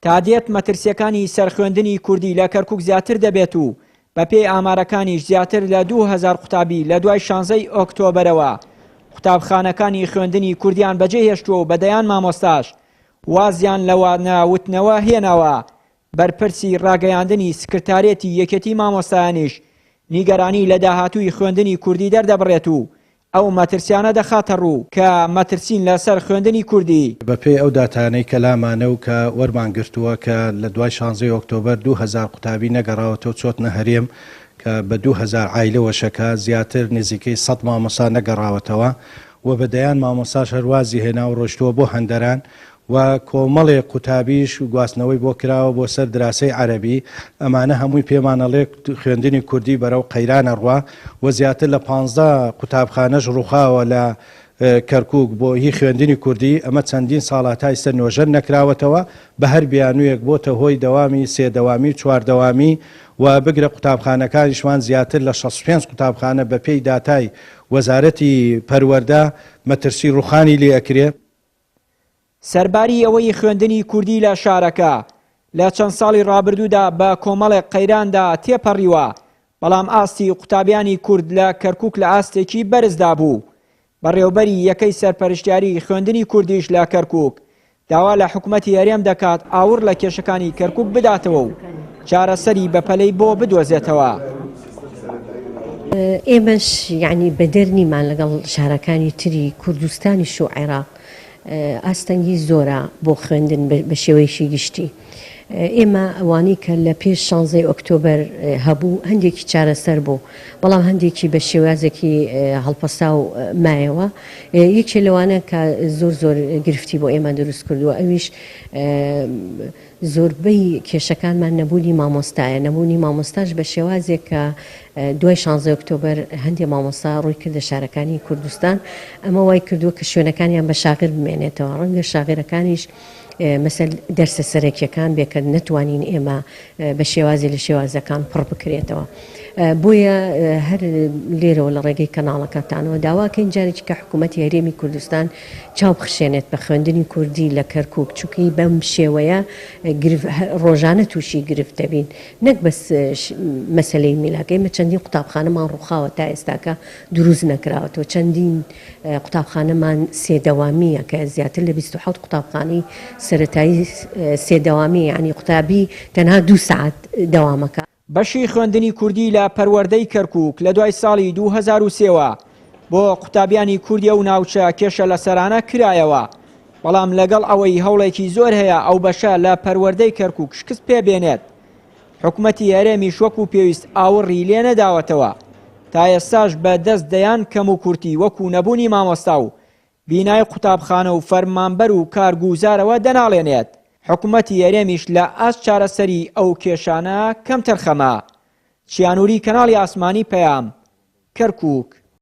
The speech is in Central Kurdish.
تا دێت مەترسییەکانی سەر خوێندنی کوردی لە کەرکوک زیاتر دەبێت و بەپێی ئامارەکانیش زیاتر لە 2000 قوتابی لە دوای شانزەی ئۆکتۆبەرەوە قوتابخانەکانی خوێندنی کوردیان بەجێهێشتووە و بە دەیان مامۆستاش وازیان لە وانە وتنەوە هێناوە. بەرپرسی ڕاگەیاندنی سکرتارێتی یەکێتی مامۆستایانیش نیگەرانی لە داهاتووی خوێندنی کوردی دەردەبڕێت و ئەو مەترسیانە دەخاتە ڕوو کە مەترسین لەسەر خوێندنی کوردی. بەپێی ئەو داتایانەی کە لامانە و کە وەرمان گرتووە کە لە دوای شانزەی ئۆکتۆبەر 2000 قوتابی نەگەڕاوەتەوە چۆتنە هەرێم کە بە 2000 عایلەوەشە کە زیاتر نزیکەی سەد مامۆستا نەگەڕاوەتەوە و بە دەیان مامۆستاش هەر وازی هێنا و ڕۆیشتووە بۆ هەندەران و کۆمەڵێ قوتابیش گواستنەوەی بۆ کراوە بۆ سەر دراسەی عەرەبی، ئەمانە هەمووی پێمان ئەڵێ خوێندنی کوردی بەرەو قەیران ئەڕوا و زیاتر لە 15 قوتابخانەش ڕووخاوە لە کەرکوک بۆ هی خوێندنی کوردی، ئەمە چەندین ساڵە تا ئیستە نۆژەن نەکراوەتەوە، بە هەر بیانوویەک بۆتە هۆی دەوامی سێ دەوامی و چوار دەوامی و بگرە قوتابخانەکانیشمان زیاتر لە 65 قوتابخانە بە پێی داتای وەزارەتی پەروەردە مەترسی ڕووخانی لێ ئەکرێ. سەرباری ئەوەی خوێندنی کوردی لە شارەکە لە چەند ساڵی ڕابردوودا بە کۆمەڵێک قەیراندا تێپەڕیوە، بەڵام ئاستی قوتابیانی کورد لە کەرکوک لە ئاستێکی بەرزدا بوو. بەڕێوبەری یەکەی سەرپەرشتیاری خوێندنی کوردیش لە کەرکوک داوا لە حکومەتی هەرێم دەکات ئاوڕ لە کێشەکانی کەرکوک بداتەوە و چارەسەری بەپەلەی بۆ بدۆزێتەوە. ئێمەش یەعنی بەدەر نیمان لەگەڵ شارەکانی تری کوردستانیش و عێراق ئاستەنگی زۆرە بۆ خوێندن بە شێوەیەکی گشتی. ئێمە ئەوانەی کە لە پێش شانزەی ئۆکتۆبەر هەبوو هەندێکی چارەسەر بوو، بەڵام هەندێکی بە شێوازێکی هەڵپەساو مایەوە. یەکێ لەوانە کە زۆر زۆر گرفتی بۆ ئێمە دروست کردووە ئەویش زۆربەی کێشەکانمان نەبوونی مامۆستایە، نەبوونی مامۆستاش بە شێوازێک کە دوای شانزەی ئۆکتۆبەر هەندێ مامۆستا ڕووی کردە شارەکانی کوردستان، ئەمە وای کردووە کە شوێنەکانیان بە شاغر بمێنێتەوە، ڕەنگە شاغرەکانیش مەسەل دەرسە سەرەکیەکان بێ کە نەتوانین ئێمە بە شێوازێ لە شێوازەکان پڕ بکرێتەوە. بۆیە هەر لێرەوە لە ڕێگەی کەناڵەکەتانەوە داواکەین جارێکی کە حکوومەتی هەرێمی کوردستان چاو بخشێنێت بە خوێندنی کوردی لە کەرکوک چونکی بەم شێوەیە ڕۆژانە تووشی گرفت دەبین نەک بەس مەسەلەی میلاک ئێمە چەندین قوتابخانەمان ڕووخاوە تا ئێستاکە دروست نەکراوەتەوە چەندین قوتابخانەمان سێ دەوامیە کە زیاتر لە 27 قوتابخانەی سەرەتایی سێ دەوامی یعنی قوتابی تەنها دوو سەعات دەوامەکە. بەشی خوێندنی کوردی لە پەروەردەی کەرکووک لە دوای ساڵی 2003 وە بۆ قوتابیانی کوردی ئەو ناوچە کێشە لەسەرانە کرایەوە، بەڵام لەگەڵ ئەوەی هەوڵێکی زۆر هەیە ئەو بەشە لە پەروەردەی کەرکووک شکست پێ بێنێت، حکومەتی هەرێمیش وەکو پێویست ئاوڕی لێ نەداوەتەوە، تا ئێستاش بە دەست دەیان کەموکورتی وەکو نەبوونی مامۆستا و بینای قوتابخانە و فەرمانبەر و کارگوزارەوە دەناڵێنێت، حکومەتی هەرێمیش لە ئاست چارەسەری ئەو کێشانە کەمتەرخەمە. چیانوری کەناڵی ئاسمانی پەیام، کەرکوک.